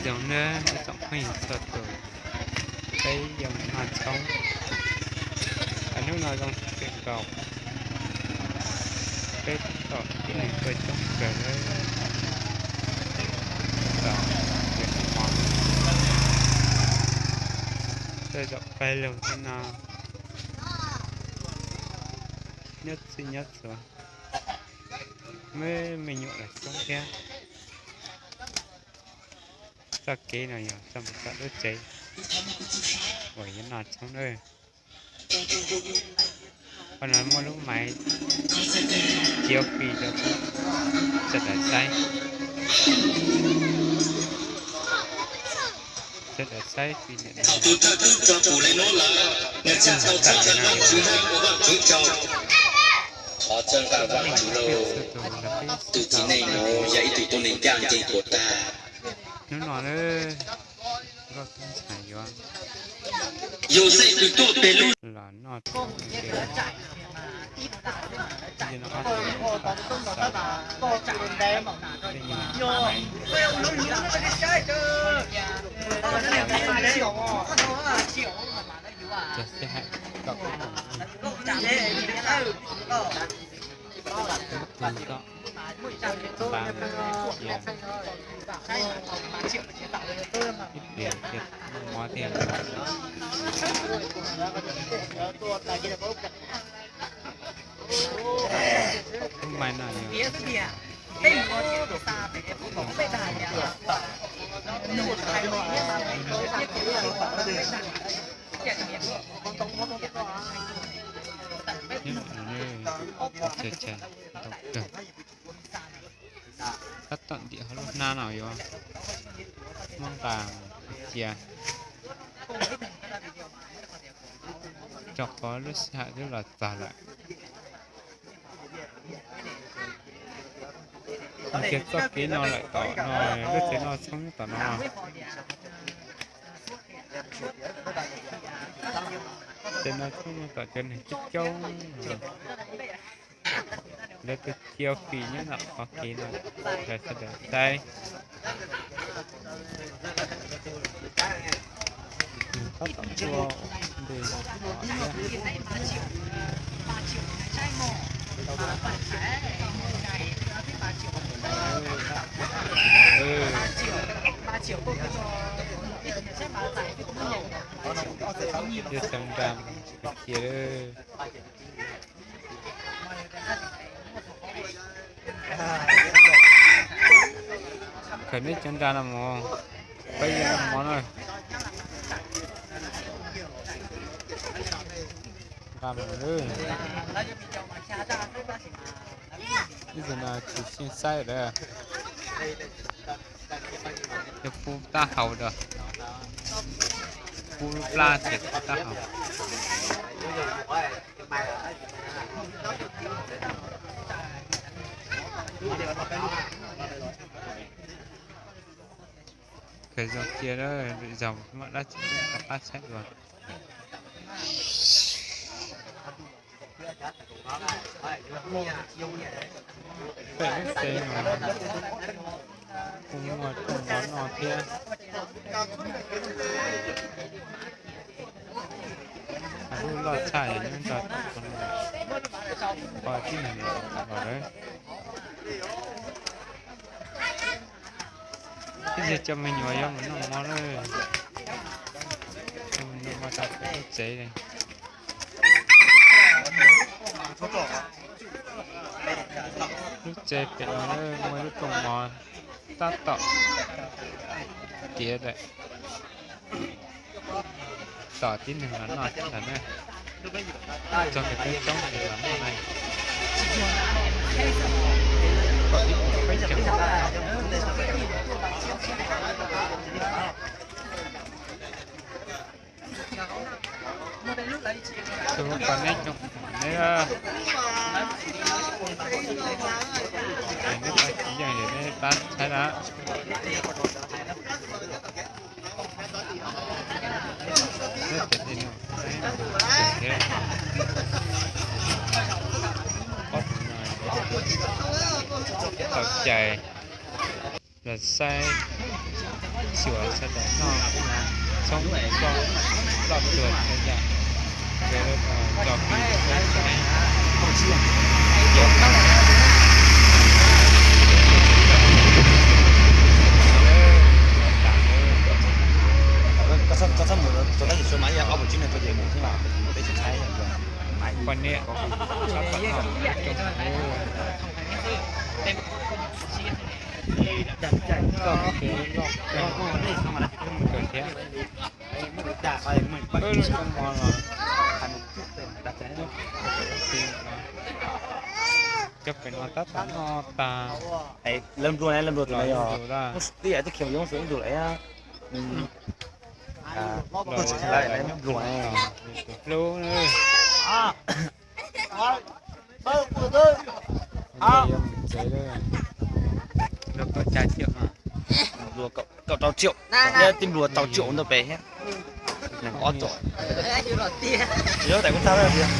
Zoo nawb ib tsoom phooj ywg txhua tus, peb yuav mus noj tshoob. Hnub no zoo kawg nkaus, peb tab tom tib neeg tuaj coob kawg lawm. Tab tom yuav noj mov, tuaj zaum pawg lug thiab no, nyob txhij nyob txhua, muaj me nyuam los coob thiab. Txoj kev no yog txoj mus tom lub tsev uas yuav noj tshoob na. Qhov no muaj lub maiv cia fri rau sawv daws saib. Sawv daws saib fri niam no. Txawj nqa Vaj Tswv lauj, tus txiv neej nuav yog ib tug tuab neeg ncaj ncees puas tag. Hnub no nkauj tub ntxhais yuav, Yauxej tus tuaj pem lub, los noj tshoob, cog sij hawm kom tus ntxhais nqa cia ib pliag thiaj noj mov thiab. Lub maiv no yog ntau kawg. Tab tom ntim hauv lub hnab no yuav muab nqa cia, rau qhov lub sij hawm twb los txog lawm. Kiag txoj kev no lawm tom no, lub tsev noj tshoob nyob tom no. Tsev noj tshoob nyob tom cov neeg coob coob. Lawv tus cia fim nyob nram qhov kev no, sawv daws saib. Tab tom tuaj nte thiab. Yog xyoo nra cia lawm. Khaws neb cov nra no mus, peb yuav noj mov na. Nqa mus, ib txwm no tsis xyeej saib lawm. Yog pub tab hau rau, pub lub plab ces pub tab hau. Khaws zoo cia lawm, lwm zaus mam dab tsi rov qab saib dua. Peb lub tsev no kuj muaj rooj mov noj thiab. Lub loj tshaj nyob rau tom no, peb tib neeg los lawm. Ib yog cov me nyuam yuav mus noj mov lawm, noj mov rau lub tsev li. Lub tsev pem no muaj lub rooj mov tab tom tiav lawm, tos tib neeg los noj thiab ntag na. Txog kiag peb coob ces los noj na. Peb caug. Tus poj neb coob neb, neb pab txiv yeej neb pab saib na. Ob tug no tau cai los saib Xyuas sawv daws noj tshoob koj loj tuag tag yam, ces lawv tso kis Poj niam, koj thiab, lub koob mov los, cov pem no tab tom noj tas. Lawv nplua, lawv nplua tus no yog, twb yog tib kheem yoov ib ntus lawm. Tus hlub, kaum rau triệu, yog tib nplua rau triệu ntau pes thiab. Ob triệu. Yog tam kuv tag tias